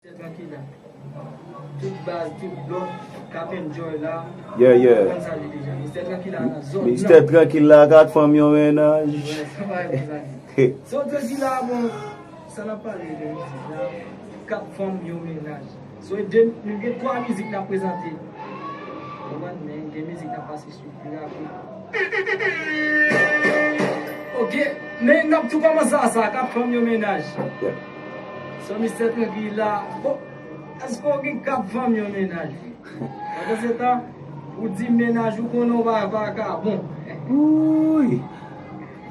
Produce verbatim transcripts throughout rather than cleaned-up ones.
Mistè Trankila. Tout baz, tout blòk k ap enjoy la. Yeah, yeah. Konn sa li deja. Mistè Trankila nan zòn nan. Mistè Trankila, kat fanm yon mennaj. Wè, sa va konn sa li. So, Trankila, bon, sa n ap pale de mizik la, kat fanm yon mennaj. So, e de, nou gen twa mizik n ap prezante. Konprann, men gen mizik n ap pase sou pi rapid. Ok, men n ap tou kòmanse a sa, kat fanm yon mennaj. Yeah. So, Mistè Trankila, bon, èske w gen kat fanm yon mennaj? Pandan se tan, ou di mennaj ou konnen w pa vakabon. Wouy!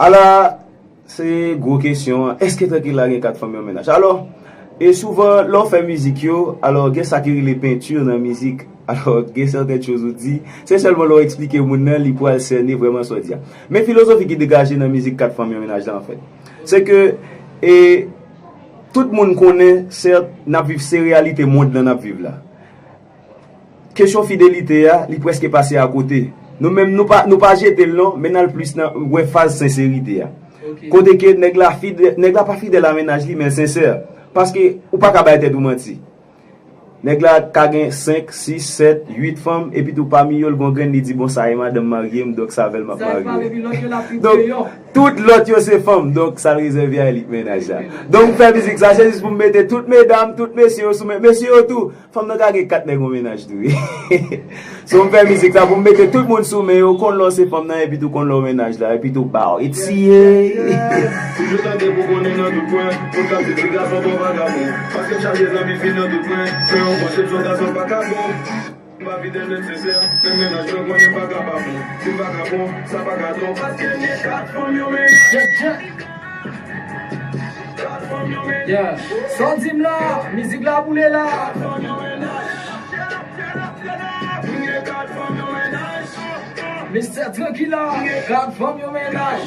Ala, se gwo kesyon an. Èske Trankila gen kat fanm yon mennaj? Alò, e souvan, lè w fè mizik yo, alò, gen sa ki rele penti nan mizik. Alò, gen sèten choz ou di, se sèlman lè w eksplike moun nan, li pral sène vrèman sa w di a. Men filozofi ki degaje nan mizik kat fanm yon mennaj la, anfèt, se ke, e, tout moun konnen, sèt, n ap viv, se reyalite mond lan n ap viv la. Kesyon fidelite a, li prèske pase akote. Nou menm, nou pa, nou pa jete l non, men n al plis nan, wè faz senserite a. Ok. Kote ke nèg la fide-, nèg la pa fidèl a mennaj li, men l sensè. Paske ou pa ka bay tèt ou manti. Nèg la ka gen senk, sis, sèt, uit fanm, epi tou pami yo, l gon grenn, li di, "Bon, sa e madanm marye m, donk sa avè l m ap marye." Donk, tout lòt yo se fanm, donk sa l rezève a elit mennaj la. Donk, m fè mizik sa, se jis pou m mete tout medam, tout mesye yo sou men, mesye yo tou. Fanm nan ka gen kat nèg yon mennaj tou, wi. So, m fè mizik sa pou m mete tout moun sou men yo, konn lè w se fanm nan, epi tou konn lè w mennaj la, epi tou, bow, it's yeah. Toujou tande pou konnen nan tout kwen, moun k ap di ti gason twò vagabon. Paske m chaje zanmi fi nan tout kwen, men yon konsepsyon gason pa ka bon. M pa fidèl, men m sensè, men mennaj mwen konnen m pa ka pa bon. Si m vagabon, sa pa ka bon, paske m gen kat fanm yon mennaj. Yeah. Sa w di m la, mizik la boule la. Mistè Trankila, kat fanm yon mennaj.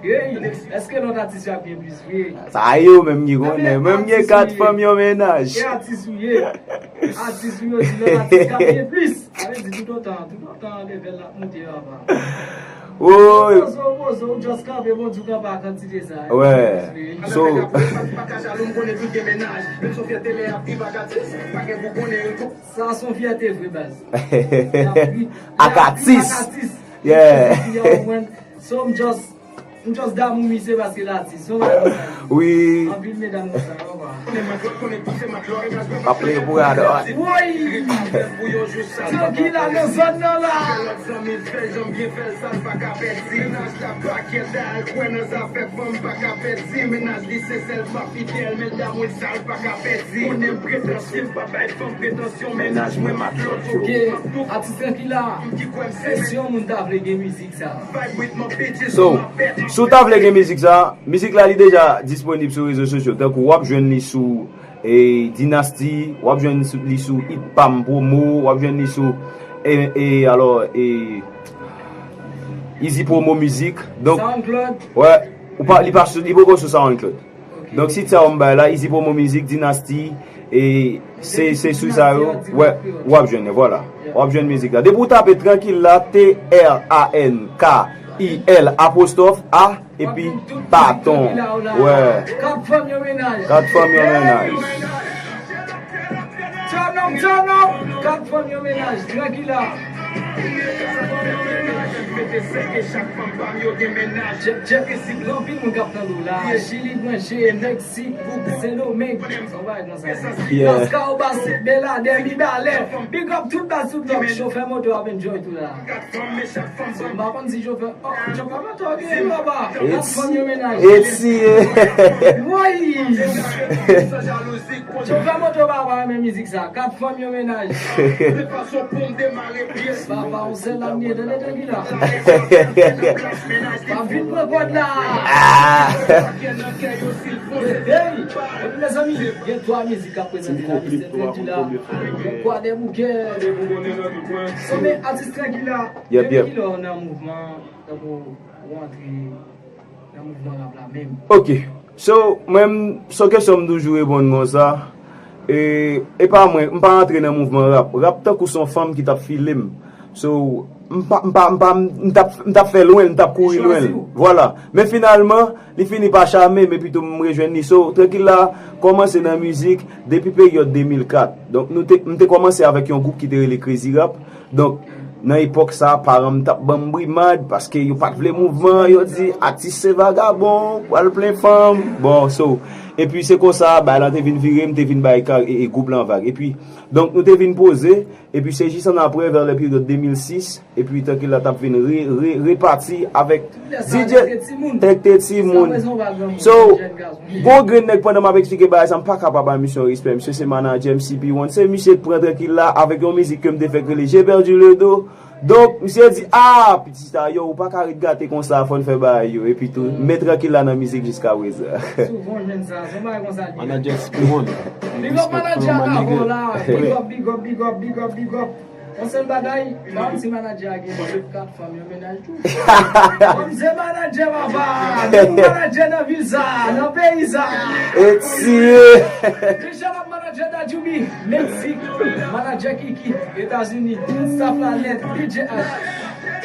Hey, èske lòt atis yo ap gen plis? Sa yo menm ki konnen, menm gen kat fanm yon mennaj. E atis ou ye? Atis ou ye, di lòt atis k ap gen plis. Sa vle di toutotan, toutotan level la ap monte, papa. Woy. Poze w, poze w, just kanpe, Bondye kanpe a kantite sa. Wè. So. Pa ka jalou, m konnen tout gen mennaj. Menm si w fyète lè y ap viv ak atis, pa gen pou konnen yo tou. Sa se yon fyète vre, baz. Y ap viv, y ap viv ak atis. Yeah. So, m just M just damou misye paske l atis. Son bagay konsa. Wi. Anpil medam konsa, yo pa. Pa pleye pou radòt. Woy! Trankila nan zòn nan la. Ok, atis Trankila. E si yon moun ta vle gen mizik sa? So, si w ta vle gen mizik sa, mizik la li deja disponib sou rezo sosyo. Tankou w ap jwenn li sou, e, Dynasty, w ap jwenn sou, li sou Hit Pam Promo, w ap jwenn li sou, e, e, alò, e, Easy Promo Music. Donk, SoundCloud? Wè, ou pa, li pa sou, li poko sou SoundCloud. Ok. Donk, sit sa w m bay la, Easy Promo Music, Dynasty, e se, se sou sa yo, wè, w ap jwenn, vwala. Yeah. W ap jwenn mizik la. Depi w tape Trankila, T R A N K I L apostwòf A, epi baton. Wè. Kat fanm yon mennaj. Kat fanm yon mennaj. Turn up, turn up. Kat fanm yon mennaj. Trankila. Check, check. Anpil moun k ap tande w la. Chili branche, Meksik, Sendomeng. Yon bagay konsa. Yeah. Laskawobas, Beladè, Mibalè. Big up tout baz, tout blòk. Chofè moto ap enjoy tou la. M pa konn si chofè, oh, chofè moto gen papa. Kat fanm yon mennaj. Eti. Woy. Chofè moto pa, pa renmen mizik sa. Kat fanm yon mennaj. Papa, yon sèl la m gen, tande, Trankila. Pa vin pran kòd la. Ah. Hey, epi mezanmi, gen twa mizik k ap prezante la, Mistè Trankila. Kwa de bouke. Ebyen, atis Trankila. Yep, yep. Depi kilè w nan mouvman, tankou ou antre nan mouvman rap la menm? Ok. So, mwen, se yon kesyon m toujou reponn konsa. E, e pa mwen, m pa antre nan mouvman rap. Rap tankou se yon fanm ki t ap file m. So, m pa, m pa, m pa, m t ap, m t ap fè lwen l, m t ap kouri lwen l. Vwala. Men finalman, li fini pa chame m, epi tou m rejwenn li. So, Trankil la kòmanse nan mizik depi peryòd de mil kat. Donk, nou te, m te kòmanse avèk yon gwoup ki te rele Crazy Rap. Donk, nan epòk sa, paran m t ap ban m brimad, paske yo pa t vle mouvman, yo di, atis se vagabon, pral plen fanm. Bon, so, epi se konsa, bagay lan te vin vire, m te vin bay ka-, e, e gwoup lan vag. Epi, donk, nou te vin poze, epi se jis annapre, vè le peryòd de mil sis, epi Trankil la t ap vin re, re, repati avèk D J Tèk te timoun. So, gwo grenn nèg, pandan m ap eksplike bagay sa, m pa ka pa bay misye yon respè. Misye se manadjè M C P One. Se misye k pran Trankil la avèk yon mizik ke m te fè k rele J'ai perdu le dos. Donk, misye di, ah, pitit sa, yo, ou pa ka ret gate konsa, fò n fè bagay yo. Epi tou, men Trankil la nan mizik jiska prezan. Souvan jwenn sa, se yon bagay konsa li ye. Manadjè M C P One. Big up manadjè a Gavo la. Big up, big up, big up, big up, big up. Yon sèl bagay, pa konn si manadjè a gen kat fanm yon mennaj tou. Fanm se manadjè papa, nou manadjè nan vil sa, nan peyi sa. Etye. Big shout out manadjè Dadjoubi, Meksik, manadjè Kiki, Etazini, tout staff la nèt, D J H,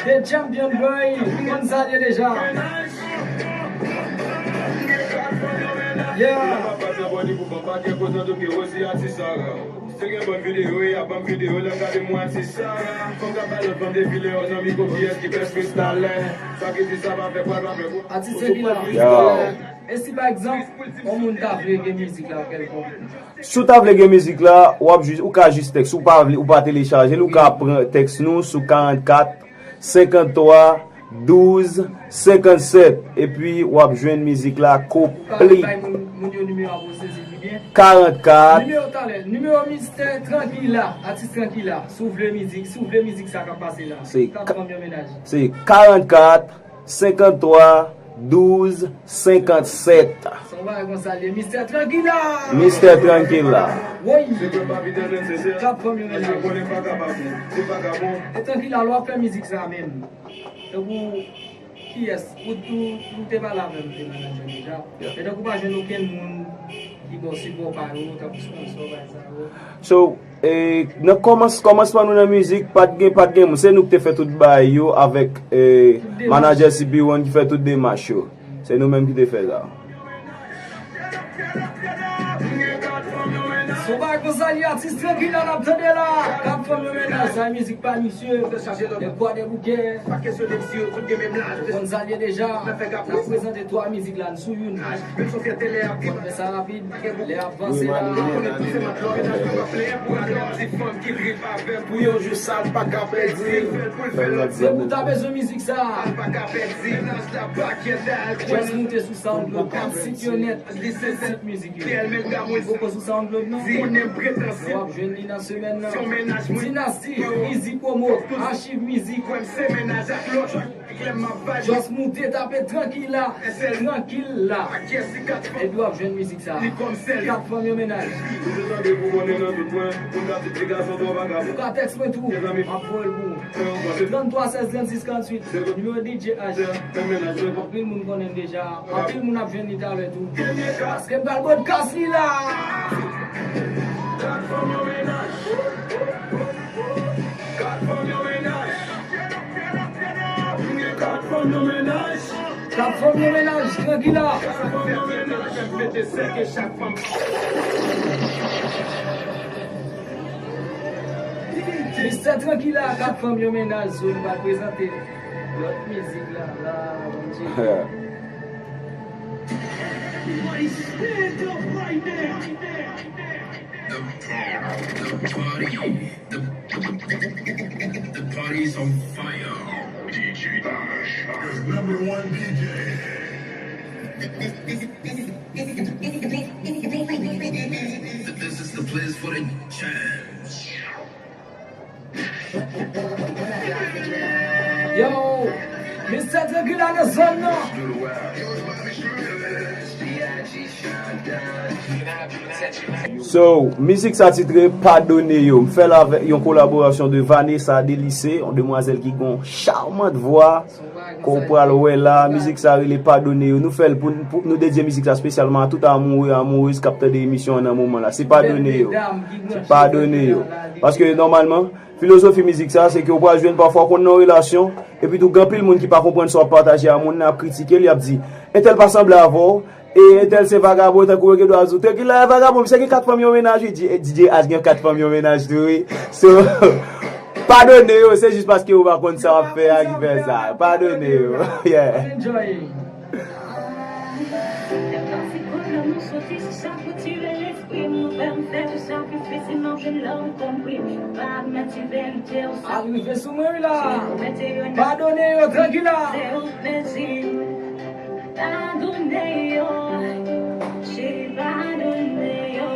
The Champion Boy, konn sa l ye deja. Yeah. Se gen bon videyo, y ap ban m videyo, lè m gade mwen atis sa. Fòk ap bay lòt ban defile, nan mikwo kiyès ki plis freestyle. Sa ki di sa pa fè pral pa fè. Atis se ki la freestyle. E si pa egzanp, yon moun ta vle gen mizik la kèlkonk? Si w ta vle gen mizik la, w ap jis, ou ka jis tèks, ou pa vle, ou pa telechaje l, ou ka pran tèks nou sou karannkat, senkanntwa, douz, senkannsèt, epi w ap jwenn mizik la konpli. Ou ka bay moun, moun yo nimewo a pou yo sezi pi byen. Karannkat. Nimewo talè, nimewo mistè Trankila, atis Trankila. Si w vle mizik, si w vle mizik sa k ap pase la. Se kat fanm yon mennaj. Se karannkat, senkanntwa, douz, senkannsèt. Se yon bagay konsa l ye. Mistè Trankila. Mistè Trankila. Woy. Kat fanm yon mennaj. E Trankila, lè w ap fè mizik sa menm. Tankou kiyès? Ou, ou, ou te pale avè m de manadjè deja. Men tankou pa jwenn okenn moun ki ba w sipò pa yo, tankou sponsò, bagay sa yo. So, e, nan kòmans-, kòmansman nou nan mizik, pa t gen, pa t gen moun. Se nou ki te fè tout bagay yo avèk, e, manadjè C P One ki fè tout demach yo. Se nou menm ki te fè sa. Se yon bagay konsa li atis Trankila n ap tande la. Kat fanm yon mennaj, sa e mizik pa misye. De kwa de bouke. Ou konn sa l ye deja. N ap prezante twa mizik la, n sou youn. Fè sa rapid, lè ap vanse la. Pou yon jou sa l pa ka pèdi. Se pou ta bezwen mizik sa. Just moute sou SoundCloud, tout sit yo nèt, tout sit mizik yo. Li poko sou SoundCloud non. W ap jwenn li nan semèn nan. Dinasty, Easy Promo, Achiv Mizik. Just moute, tape Trankila, Trankila. Epi w ap jwenn mizik sa. Kat fanm yon mennaj. Ou ka tèks mwen tou, m ap voye l pou ou. Tranntwa sèz trannsis karanntuit, nimewo D J H. Anpil moun konnen l deja. Anpil moun ap jwenn li talè tou. Paske m pral broadcast li la. Kat fanm yon mennaj. Kat fanm yon mennaj. Kat fanm yon mennaj, Trankila. Kat fanm yon mennaj, fè m pete sèke chak fanm. Mistè Trankila, kat fanm yon mennaj, so nou pral prezante lòt mizik la, la, Bondye. Everybody stand up right now. The party, the party, the, the party's on fire. D J Ash, the number one D J. This is the place for the champs. Yo, Mistè Trankila nan zòn nan. So, mizik sa titre Padone Yo. M fè l avèk yon kolaborasyon de Vanessa Delice, yon demwazèl ki gon charmant vwa. Ke w pral wè la, mizik sa rele Padone Yo. Nou fè l pou, pou nou dedye mizik sa espesyalman a tout amoure, amourez k ap tande emisyon an nan moman la. Se Padone Yo. Se Padone Yo. Paske nòmalman, filozofi mizik sa, se ke w pral jwenn pafwa w konn nan yon relasyon, epi tou gen anpil moun ki pa konprann sa w ap pataje a moun nan, ap kritike l, y ap di, entèl pa sanble avè w, e entèl se vagabon, tankou yo gen dwa di w, Trankil la e vagabon, misye gen kat fanm yon mennaj, wi, D J H gen kat fanm yon mennaj tou, wi. So, padone yo, se jis paske yo pa konn sa w ap fè a ki fè sa. Padone yo. Yeah. Al rive sou mwen wi la. Padone yo, Trankil la. Padone yo, cheri, padone yo.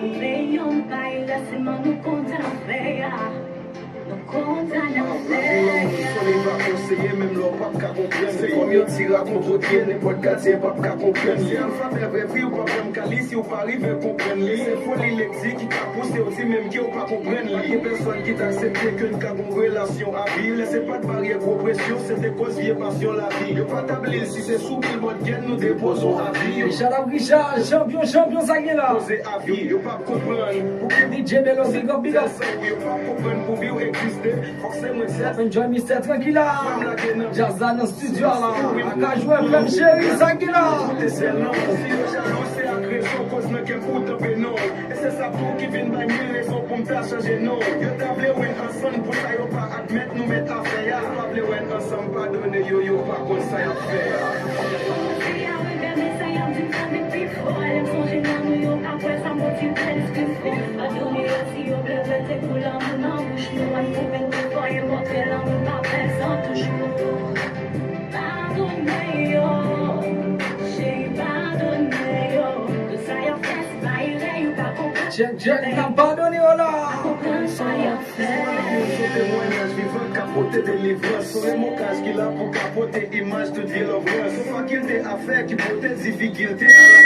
Ou vle yon bay la, se man nou kontan fè a. Nou kontan fè a. Solèy pa konseye, menm lè w p ap ka konprann. Se kòm yon ti rat yon potye, nenpòt katye p ap ka konprann. Se alfabè vrè vi, ou p ap janm ka li si w pa rive konprann li. Se foli leksik ki ka pouse w di menm ke w pa konprann li. Pa gen pèsòn ki t aksepte ke n ka gon relasyon a vi. Lè se pa t baryè gwo presyon, se te koz vye pasyon lavi. Yo pa tabli l si se sou bilbòd gen nou depoze w avi. Richard ap Richard, chanpyon, chanpyon, sa gen la. Poze avi, yo p ap konprann. Pou ki D J Melo, big up, big up. Yo p ap konprann pou vi w egziste. Fòk se mwen sèl. Enjoy Mister Trankil la. Fè m lage nan djaz la nan estidyo a la. Akajou F M cheri, sa gen la. Koute sèl non. Si yo jalou, se ak rezon, koz nan kè m pou tanpe non. E se sa tou ki vin bay mil rezon pou m ta chanje non. Yo ta vle wè n ansanm, pou sa yo pa admèt nou mèt afè a. Yo pa vle wè n ansanm, padone yo, yo pa konn sa y ap fè a. Check, check, n ap padone yo la. Se yon temwayaj vivan k ap pote delivrans. Se yon remokaj ki la pou ka pote imaj tout vye lòvrans. Se yon fakilte a fè ki pote difikilte a la.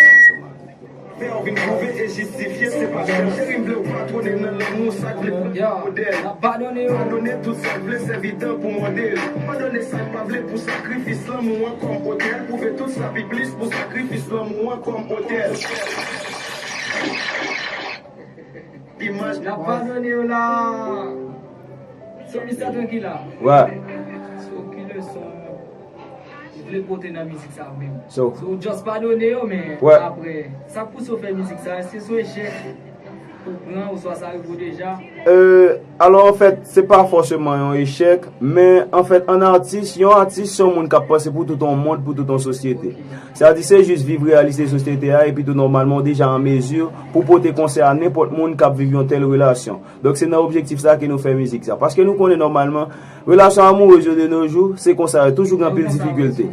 Fè w vin pwouve e jistifye se pa chans. Cheri, m vle w patwone nan lanmou, sa k vle pran modèl. Padone tout sa k vle sèvi tan pou mòde l. Padone sa k pa vle pou sakrifis lanmou an kòm otèl. Pwouve tout sa pi plis pou sakrifis lanmou an kòm otèl. Imaj. N ap padone yo la. So, Mister Trankil la. Wè. So, ki leson ou vle pote nan mizik sa menm? So, so, ou just padone yo, men apre, sa k pouse w fè mizik sa? Èske se yon echèk ou pran, oswa sa rive w deja? Euh, alò, anfèt, se pa fòseman yon echèk, men, anfèt, an atis, yon atis, se yon moun k ap panse pou tout yon mond, pou tout yon sosyete. Sa di, se jis viv reyalite sosyete a, epi tou nòmalman, ou deja an mezi pou pote konsèy a nenpòt moun k ap viv yon tèl relasyon. Donk, se nan objektif sa ke nou fè mizik sa. Paske nou konnen nòmalman, relasyon amourez yo de nos jours, se konsa, yo toujou gen anpil difikilte.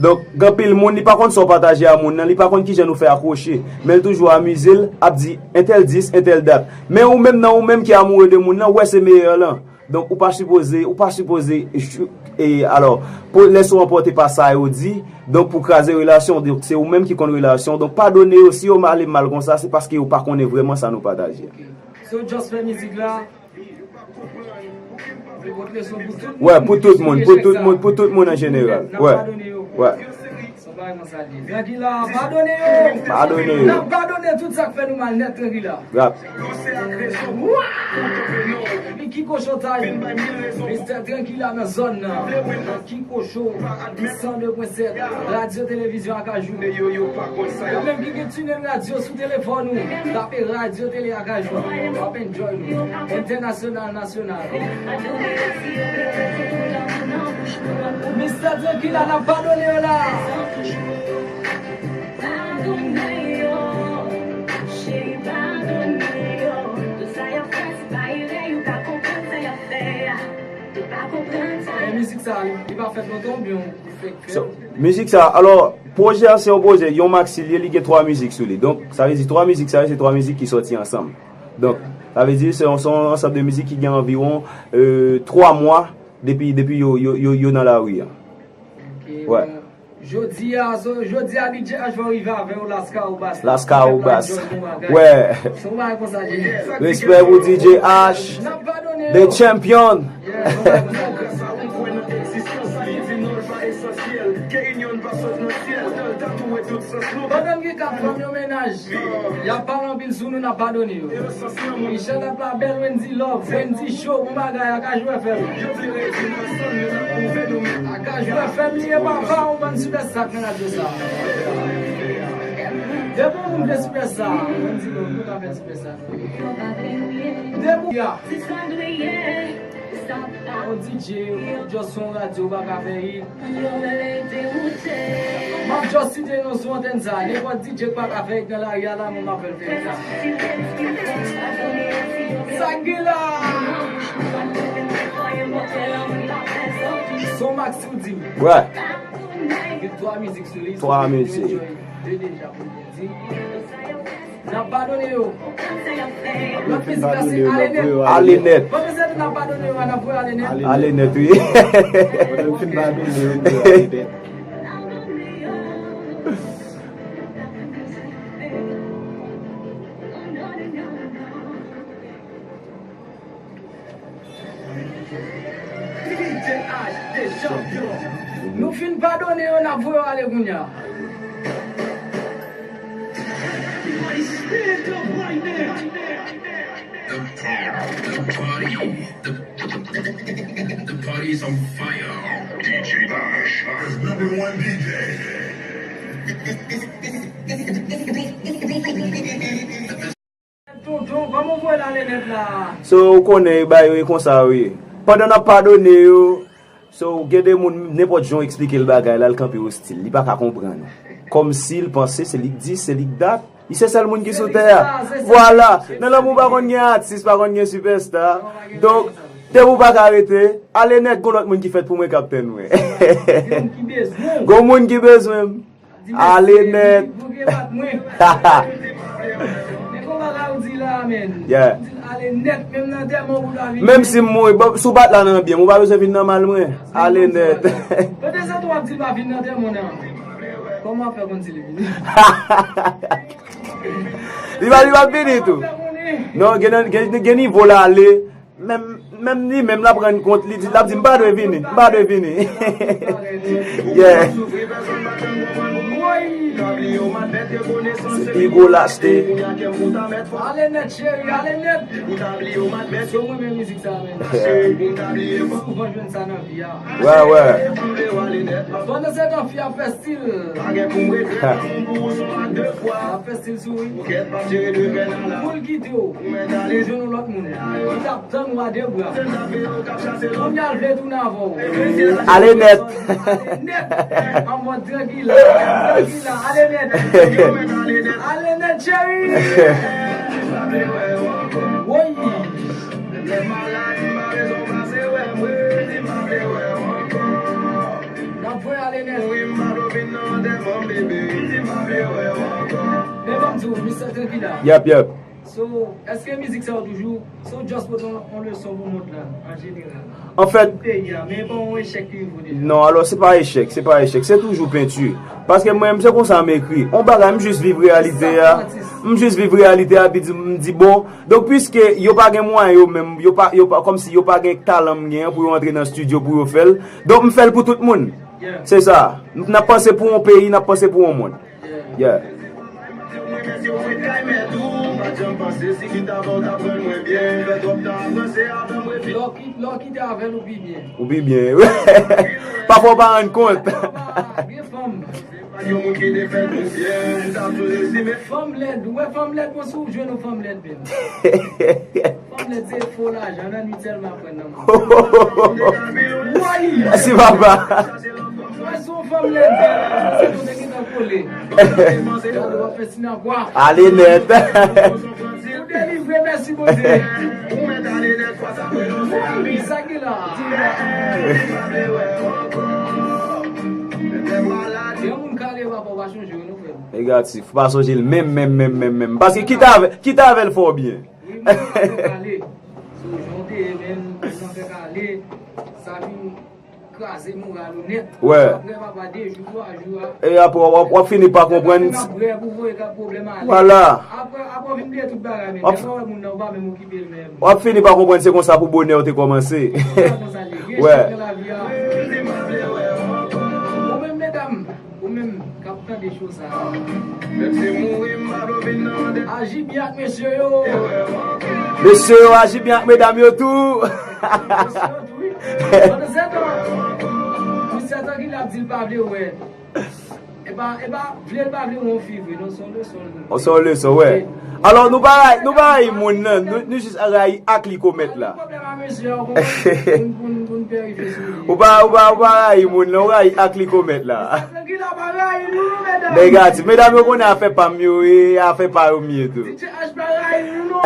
Donk, gen anpil moun, li pa konn sa w pataje a moun nan, li pa konn kijan nou fè akwoche. Men l toujou amize l, ap di, entèl dis, entèl dat. Men ou menm nan ou menm ki amoureux de moun nan, ou wè se meyè lan. Donk, ou pa sipoze, ou pa sipoze, e, alò, pou lèse w anpòte pa sa yo di, donk, pou kraze relasyon, donk, se ou menm ki konn relasyon. Donk, padone yo, si yo ale mal konsa, se paske yo pa konnen vrèman sa nou pataje. So, just fè mizik la. Wè, pou tout moun, pou tout moun, pou tout moun an jeneral. Wè. Wè. Trankil la, padone yo. Padone yo. N ap padone tout sa k fè nou mal nèt, Trankil la. Rap. Epi Kiko Showtime, Mister Trankil la nan zòn nan. Kiko Show, san de pwen sèt, radyo televizyon Akajou. Ou menm ki gen TuneIn Radio sou telefòn ou, tape radyo tele Akajou. W ap enjoy nou. Entènasyonal, nasyonal. Mister Trankil la, n ap padone yo la. Men mizik sa, li, li pa fèt lontan oubyen ou fèk fè l? So, mizik sa, alò, pwojè a se yon pwojè, yon maxi li ye, li gen twa mizik sou li. Donk, sa vle di twa mizik sa yo, se twa mizik ki sòti ansanm. Donk, sa vle di se yon, se yon ansanm de mizik ki gen anviwon, euh, twa mwa depi, depi yo, yo, yo, yo nan lari a. Ok, wè. Bon, jodi a, so, jodi a, D J H va rive avè w Lascahobas. Lascahobas. Wè. Se yon bagay konsa, D J. Respè pou D J H. N ap padone yo. The champion. Yeah, se yon bagay konsa. Fanm yo mennaj, y ap pale anpil sou nou, n ap padone yo. Michel ap la bèl, Wendy Love, Wendy Show, bon bagay, Akajou F M. Akajou F M li ye papa, ou bann sipèsta k nan radyo sa. Depi yon moun vle sipèsta, Wendy Love, nou ka fè sipèsta. Depi ya. On D J, just on radyo, pa ka fè hit. M ap just site non sou antèn sa. Nenpòt D J k pa ka fè hit nan lari a la, mwen m ap fè l fè hit la. Sa k gen la? Son Max ou di m. Wè. Gen twa mizik sou li. Twa mizik. De deja pou l di. N ap padone yo. Lòt mizik la se Ale nèt. Ale nèt. Pandan se tan n ap padone yo, n ap voye ale nèt. Ale nèt, wi. Yo fin padone yo, yo ale nèt. Nou fin padone yo, n ap voye yo ale kounye a. The party, the party, the, the party's on fire. D J Bash, the number one D J. Tonton, kòman w voye l ale nèt la? So, ou konnen, bagay yo e konsa yo ye. Pandan n ap padone yo, so, gen de moun, nenpòt jan w eksplike l bagay la, l kanpe ostil. Li pa ka konprann. Kòmsi l panse se li k dis, se li k dat. Li se sèl moun ki sou tè a. Vwala. Nan lanmou pa konn gen atis, pa konn gen sipèsta. Donk, depi w pa ka rete, ale nèt, gon lòt moun ki fèt pou mwen k ap tann mwen. Gon moun ki bezwen m. Ale nèt. Yeah. Menm si m mouri, bon, si w bat la nan byen m, ou pa bezwen vin nan mal mwen. Ale nèt. Pandan se tan w ap di l pa vin nan tèmon nan. Kòman w ap fè konn si li vini? Li pa, li pa vini tou. Non, gen, gen, gen nivo l ale. Menm, menm li menm l ap rann kont, li di, l ap di, "M pa dwe vini, m pa dwe vini." Yeah. Se pi gwo laste. Ale nèt, cheri, ale nèt. So mwen men mizik sa, men. Souvan jwenn sa nan vi a. Wè, wè. Pandan se tan, fi ap fè stil. Ap fè stil sou ou. Pou l kite w. Li jwenn yon lòt moun. Li t ap tann ou a de bra. Kounye a l vle tounen avè w. Ale nèt. Ale nèt. An mòd trankila. Trankila. Ale nèt. Ale nèt, cheri. Woy. N ap voye ale nèt. Men ban m di w, Mister Trankila. Yep, yep. So, èske mizik sa yo toujou, so just pote yon, yon leson pou mond lan, an jeneral? Anfèt, peyi a, men pa yon echèk ki rive w deja? Non, alò, se pa echèk, se pa echèk, se toujou penti. Paske mwen menm, se konsa m ekri. On bagay, m jis viv reyalite a. M jis viv reyalite a, epi di, m di, bon, donk, piske yo pa gen mwayen yo menm, yo pa, yo pa, kòmsi yo pa gen talan m gen an pou yo antre nan estidyo pou yo fè l. Donk, m fè l pou tout moun. Yeah. Se sa. N ap panse pou yon peyi, n ap panse pou yon mond. Yeah. Lè w ki-, lè w kite avè l, ou pi byen. Ou pi byen. Pafwa w pa rann kont. Pafwa, gen fanm. Fanm lèd, ou wè fanm lèd, bon, si w jwenn yon fanm lèd, men. Fanm lèd se fo lajan, nan nwit sèlman ap pran nan men. Woy! Mèsi, papa. Mwen se yon fanm lèd, se kote ki nan kole. Gade, w ap fè sinapwa. Ale nèt. Ou delivre, mèsi Bondye. Woy, sa ki la. Yon moun kale, papa, w pa chonje, wi, nou frè m. Negatif, pa sonje l menm, menm, menm, menm, menm. Paske kite avè, kite avè l fè w byen. Wi, men w pa fè kale. So, jan w te ye, men, nan fè kale, sa vin kraze moral ou nèt. Wè. Apre, papa, de jou, twa jou a. E apre, w ap, w ap fini pa konprann. Apre, w ap prè pou voye ka pwoblèm ale. Vwala. Apre, apre, w vin bliye tout bagay, men. W ap, lè w wè moun nan, ou pa menm okipe l menm. W ap fini pa konprann se konsa pou bonè w te kòmanse. Se pa konsa l ye. Gen chak nan lavi a. Ou menm, medam, ou menm, k ap tande Aji byen ak mesye yo. Mesye yo aji byen ak medam yo tou. Pandan se tan, misye Trankila ap di l pa vle wè. E pa, e pa vle l pa vle wè yon fi vre, non, se yon leson l vle. Se yon leson, wè. Alò, nou pa rayi, nou pa rayi moun nan, nou, nou jis rayi ak li komèt la. Pwoblèm a mesye yo, konprann, pou n, pou n, pou n pè rive sou li. Ou pa, ou pa, ou pa rayi moun nan, ou rayi ak li komèt la. Trankila pa rayi nou, non, medam. Negatif. Medam yo konnen afè pa m yo ye, afè pa yo m ye tou. D J H pa rayi nou, non.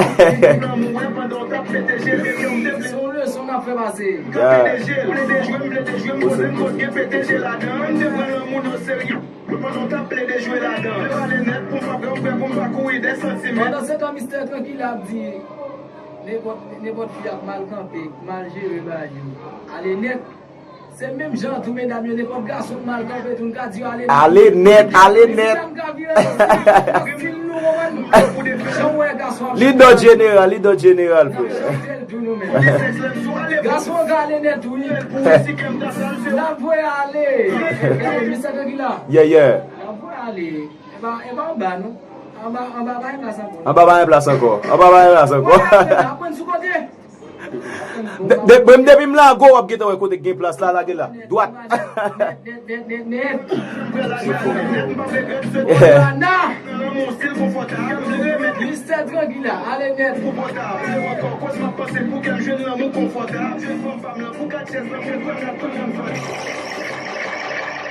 Se yon leson n ap fè pase. Pandan se tan, mistè Trankila ap di, nenpòt, nenpòt fi ap mal kanpe, mal jere bagay yo. Ale nèt. Se menm jan tou, medam yo, nenpòt gason k mal kanpe tou, n ka di yo ale nèt. Ale nèt, ale nèt. Li dòt jeneral, li dòt jeneral, frè. Gason an ka ale nèt wi. N ap voye ale. Gade, mistè Trankila. Yeah, yeah. N ap voye ale. E pa, e pa anba, non. Anba, anba pa gen plas ankò. Anba pa gen plas ankò. Anba pa gen plas ankò. Voye ale, aprann sou kote. De, de, depi m la gwo, w ap gentan wè kote k gen plas la, lage la. Dwat. Mistè Trankila, ale nèt.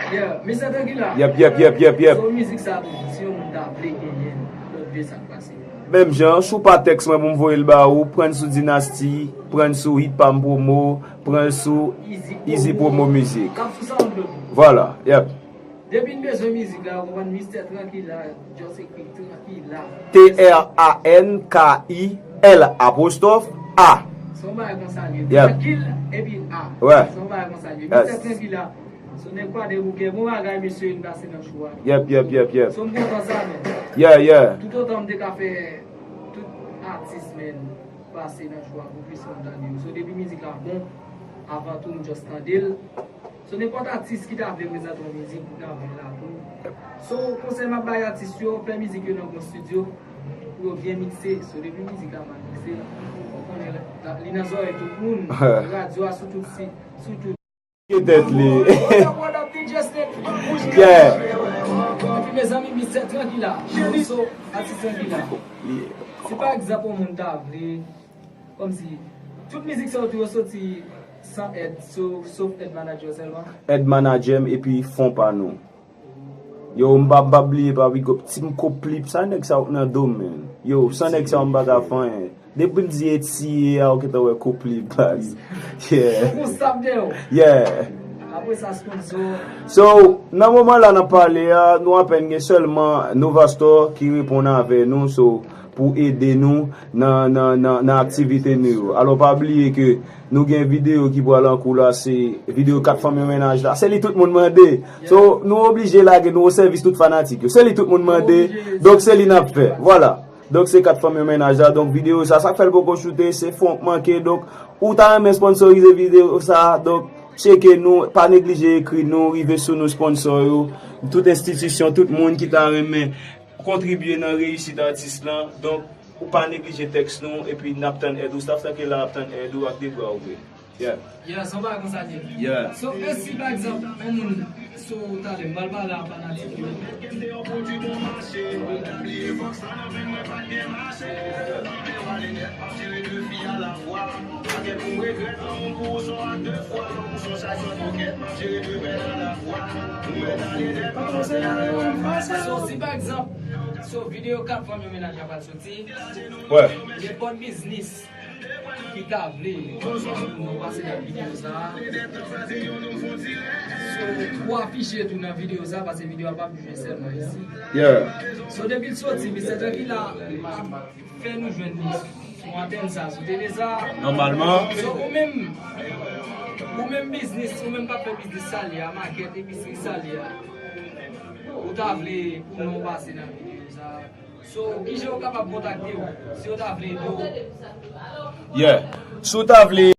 Yeah, mistè Trankila. Yep, yep, yep, yep, yep. So, mizik sa toujou, si yon moun ta vle genyen, lòt de sa k pase. Menm jan, si w pa tèks mwen pou m voye l ba ou, pran l sou Dynasty, pran l sou Hit Pam Promo, pran l sou Easy Promo Music. Vwala, yep. Depi n bezwen mizik la, ou konprann, mistè Trankila, just ekri Trankila. T R A N K I L apostwòf A. Se yon bagay konsa li ye. Yep. Trankil epi A. Wè. Se yon bagay konsa li ye. Yes. Mistè Trankila. So nèg Kwadèboukè, bon bagay mesye, n pase nan show a. Yep, yep, yep, yep. So m kontan sa, men. Yeah, yeah. Toutotan m te ka fè tout atis, men, pase nan show a pou plis moun tande yo. So depi mizik la bon, avan tou m just tande l. So nenpòt atis ki ta vle prezante yon mizik, ou ta vle la tou. So konsèy m ap bay atis yo, fè mizik yo nan bon estidyo, pou yo byen mikse. So depi mizik la mal mikse, ou konnen la, li nan zòrèy tout moun, radyo a sou tout si, sou tout. Ke tèt li. What up, what up, D J Snake? Yeah. Epi mezanmi, mistè Trankila. So, atis Trankila. Si pa egzanp, yon moun ta vle, kòmsi, tout mizik sa yo tou yo soti san èd, so, sof èd manadjè sèlman. Èd manadjè m epi fon pa nou. Yo, m pa, m pa bliye pa big up Team Koplip, sa nèg sa yo nan do m, man. Yo, san nèg sa yo m pa ka fè anyen. Depi m di etiye a, ou gentan wè Koplip, baz. Yeah. Ou konstap de yo. Yeah. Apre sa, sponsor. So, nan moman la n ap pale a, nou apèn gen sèlman Novastor ki reponn avè nou, so, pou ede nou nan, nan, nan, nan aktivite nou yo. Alò, pa bliye ke nou gen videyo ki pral an kou la, se videyo kat fanm yon mennaj la. Se li tout moun mande. So, nou oblije lage, nou o sèvis tout fanatik yo. Se li tout moun mande, donk se li n ap fè. Vwala. Donk, se kat fanm yon mennaj la. Donk, videyo sa, sa k fè l poko choute, se fon k manke. Donk, ou ta renmen sponsorize videyo sa, donk, tcheke nou, pa neglije ekri nou, rive sou nou sponsor yo, tout enstitisyon, tout moun ki ta renmen kontribye nan reyisit atis lan. Donk, ou pa neglije tèks nou, epi n ap tann èd ou. Staff lan ki la ap tann èd ou ak de bra ouvri. Yeah. Yeah, se yon bagay konsa li ye. Yeah. So, e si, pa egzanp, yon moun, so, talè, m pral pale a fanatik yo. So, si pa egzanp, so, videyo kat fanm yon mennaj la pral soti, wè, nenpòt biznis ki ta vle nou pase nan videyo sa a. So, pou afiche tou nan videyo sa a, paske videyo a p ap jwe sèlman isi. Yeah. So, depi l soti, Mistè Trankila ap fè nou jwenn li sou antèn sa, sou tele sa. Nòmalman. So, ou menm, ou menm biznis, ou menm k ap fè biznis salye a, makèt, episri salye a, ou ta vle pou nou pase nan videyo sa a. So, kijan yo kapab kontakte w si yo ta vle ede w? Yeah. Si w ta vle